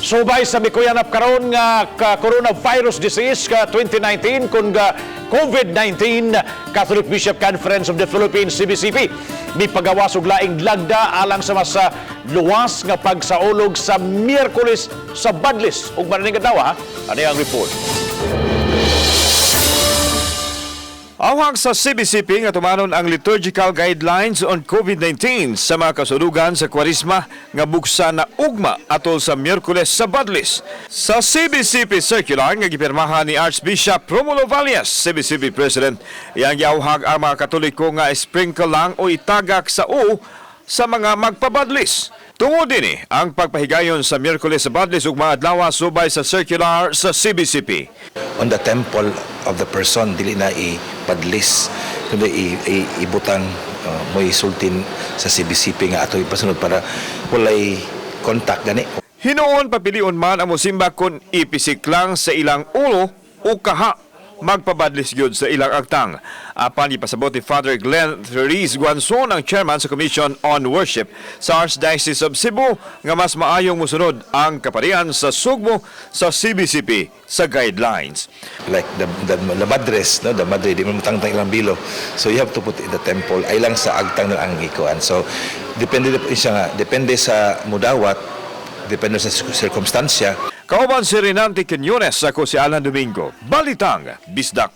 Subay sa mikuyanap karon nga ka coronavirus disease ka 2019 kun ga COVID-19, Catholic Bishop Conference of the Philippines, CBCP, mipagawas og laing lagda alang sa mas luwas nga pagsaulog sa Miyerkules sa Badlis. Ug mananing adlaw ha, ano ang report? Awhag sa CBCP nga tumanon ang liturgical guidelines on COVID-19 sa mga kasulugan sa Kwaresma nga buksa na ugma atol sa Miyerkules sa Badlis. Sa CBCP circular nga gipirmahan ni Archbishop Romulo Valles, CBCP President, iyang giawhag ang mga Katoliko nga sprinkle lang o itagak sa o sa mga magpabadlis. Tungod dinhi ang pagpahigayon sa Miyerkules sa Badlis ug mga adlaw subay sa circular sa CBCP. On the temple of the person, dili na ipadlis kundi ibutang mo'y sultin sa CBCP nga ato ipasunod para walay contact gani. Hinuon papilion man ang mosimba kung ipisik lang sa ilang ulo o kaha magpabadlis gyud sa ilang agtang. Apan ipasabot ni Father Glenn Therese Guanzon, ang chairman sa Commission on Worship sa Archdiocese of Cebu, nga mas maayong musunod ang kaparian sa Sugbo sa CBCP sa guidelines. Like the madres, no, the madre di man mutangtang ilang bilo, so you have to put in the temple ay lang sa agtang na ang ikuan. So depende siya nga, depende sa mudawat, depende sa sirkumstansya. Kauban si Renante Quinones, ako si Alan Domingo. Balitang Bisdak.